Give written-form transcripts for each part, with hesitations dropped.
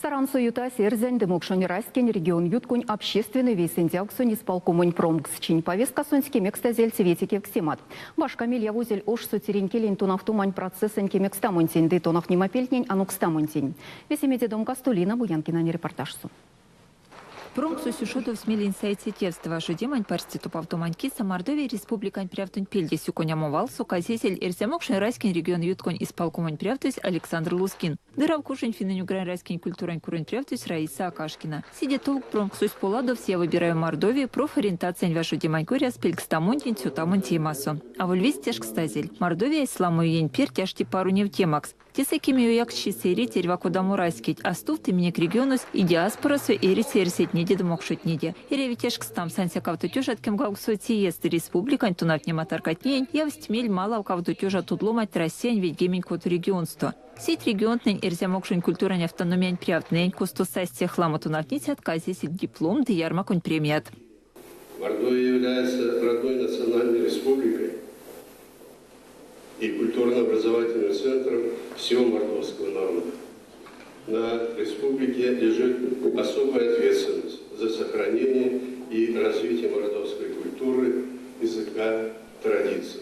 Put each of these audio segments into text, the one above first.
Сарансо ютась эрзянь ды мокшонь раськень регионъютконь общественной вейсэндявксонь исполкомонь промкс. Чинь повесткасонть кемекстазельть вете кевкстемат. Башка мель явозель ошсо тиринь келень тонавтомань процессэнь кемекстамонтень ды тонавтнемапельтнень анокстамонтень. Весемеде домкасто Лина Буянкинань репортажсо. Промксось ушодовсь мелень саиця тевстэ важодемань парсте топавтоманть кисэ Мордовия Республикань Прявтонть пельде сюконямо валсо казезель Эрзя-мокшонь раськень регионъютконь исполкомонь прявтось Александр Лускин ды Равкушонь финнэнь-угрань раськень культурань куронь прявтось Раиса Акашкина. Седе тов промксось поладовсь Я выбираю Мордовию профориентациянь важодемань коряс пелькстамонтень цётамонь темасо. Аволь весть тешкстазель, Мордовиясь ламо иень перть ашти паро невтемакс. Тесэ кемеояксчисэ эрить эрьва кодамо раськеть, а стувты минек регионось и диаспорасо эриця эрзятнеде ды мокшотнеде. Эряви тешкстамс, ансяк кавто тёжат кемгавксоце иестэ республикань тонавтнема таркатненень явсть мель малав кавто тёжат од ломанть Россиянь 96 регионсто. Сеть регионтнэнь эрзя-мокшонь культурань автономиянь прявттнэнь, косто састь сех ламо тонавтницят, казезь дипломт ды ярмаконь премият. Мордовия является родной национальной республикой и культурно-образовательным центром всего мордовского народа. На республике лежит особая ответственность за сохранение и развитие мордовской культуры, языка, традиций.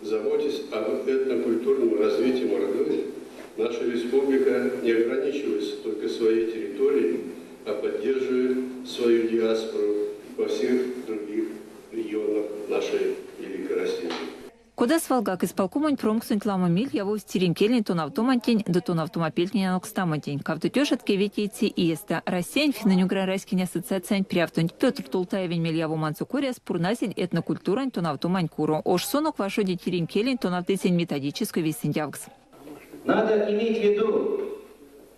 Заботясь об этнокультурном развитии Мордовии, наша республика не ограничивается только своей территорией, а поддерживает свою диаспору во всех других регионах нашей Великой России. Кода свалгак, исполкомонь промкссонть ламо мель явовсь тиринь келень тонавтомантень ды тонавтомапельтнень анокстамонтень. 2 тёжат 9 иестэ Россиянь финнэнь-угрань раськень ассоциациянть прявтонть Петр Тултаевень мельявоманзо коряс пурназель этнокультурань тонавтомань куро. Ошсонок важоди тиринь келень тонавтыцянь методической вейсэндявкс. Надо иметь в виду,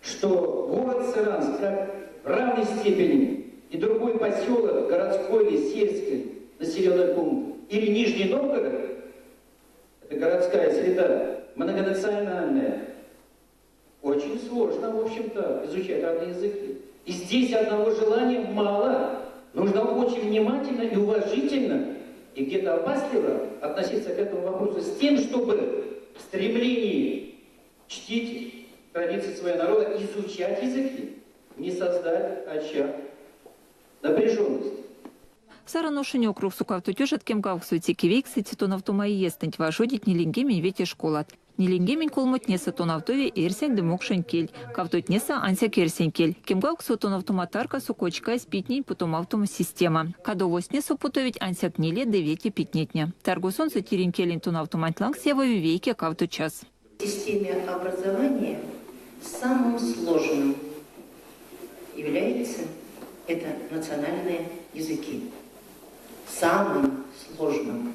что город Саранск, как в равной степени и другой поселок, городской или сельский населенный пункт, или Нижний Новгород, это городская среда, многонациональная, очень сложно, в общем-то, изучать разные языки. И здесь одного желания мало. Нужно очень внимательно и уважительно, и где-то опасливо относиться к этому вопросу с тем, чтобы в стремлении чтить традиции своего народа, изучать языки, не создать очаг напряженности. Саран ошонь округсо 2 9 9 тонавтома иестэнть важодить 45 школат. 43-тнесэ тонавтови эрзянь ды мокшонь кель. Кавтотнесэ ансяк эрзянь кель. 18 тонавтома таркасо кочказь питнень путомавтомо система. Кадовозтнесэ путовить ансяк ниле ды вете питнетне. Таргосонзо тиринь келень тонавтоманть лангс явови вейке кавто час. В системе образования самым сложным является это национальные языки. Самым сложным.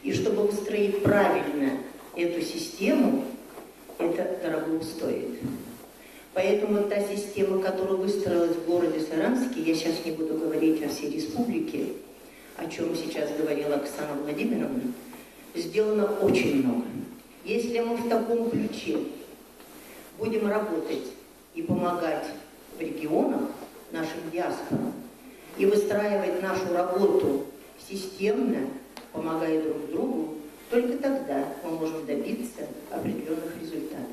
И чтобы выстроить правильно эту систему, это дорого стоит. Поэтому та система, которая выстроилась в городе Саранске, я сейчас не буду говорить о всей республике, о чем сейчас говорила Оксана Владимировна, сделано очень много. Если мы в таком ключе будем работать и помогать в регионах нашим диаспорам и выстраивать нашу работу системно, помогая друг другу, только тогда мы можем добиться определенных результатов.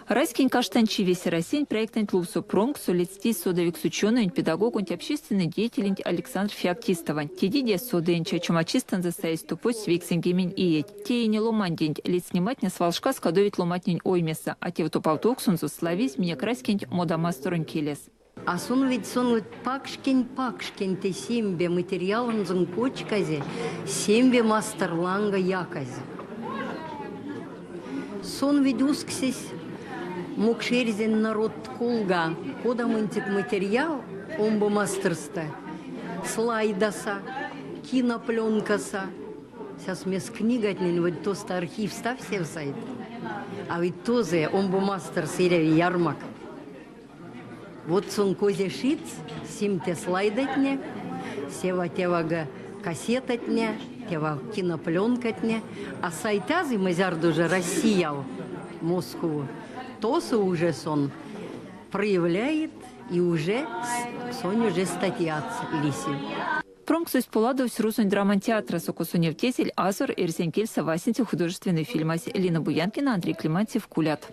Раськень каштанчи весероссиянь проектэнть лувсо промкссо ледстизь содавикс учёноенть, педагогонть, общественной деятеленть Александр Феоктистовонь. Тедеде содыенть чачома чистэнзэ саезь топодсть 90 иеть. Те ине ломанденть ледстнематне свалшкас кадовить ломантнень оймесэ, а тевтопавтовксонзо славизь минек раськенть модамасторонь келес. А сон ведь сон вот пакшкень-пакшкень те сембе материалонзо кочказе, сембе мастор ланга яказь. Сон ведь усксесь мокшэрзянь народ колга, кодамо материал омбо масторсто, слайдаса, кинопленкаса. Сейчас мес книгатнень вот тосто архивста все сайт. А ведь тоже омбо мастор эряви ярмак. Вот сон козешиц, симте слайдатне, сева тевага кассетатне, тева кинопленкатне, а сайтазы зярдо уже Россия, Москву, тосо уже сон проявляет и уже сон уже статьяц лиси. Промксось поладовсь рузонь драмань театрасо, косо невтезель «Азор» эрзянь кельсэ васенце художественной фильмась. Лина Буянкина, Андрей Климантьев, Кулят.